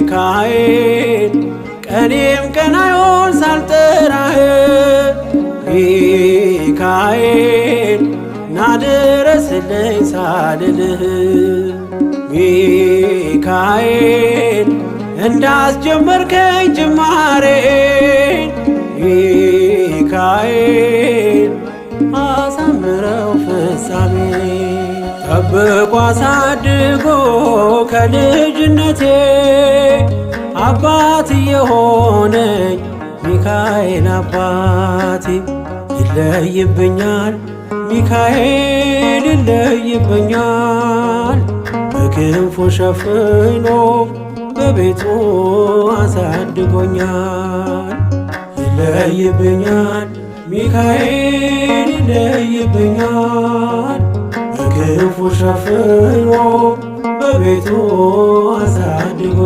ሚካኤል ቀኔም ቀናዮን ሳልጠራህ፣ ሚካኤል ናድረስልኝ ሳልልህ፣ ሚካኤል እንዳስጀመርከኝ ጅማሬን፣ ሚካኤል አሳምረው ፍጻሜ። ጠብቆ አሳድጎ ከልጅነቴ አባት የሆነኝ ሚካኤል አባቴ፣ ይለይብኛል ሚካኤል ይለይብኛል፣ በክንፉ ሸፍኖ በቤቱ አሳድጎኛል። ይለይብኛል ሚካኤል ይለይብኛል፣ በክንፉ ሸፍኖ በቤቱ አሳድጎ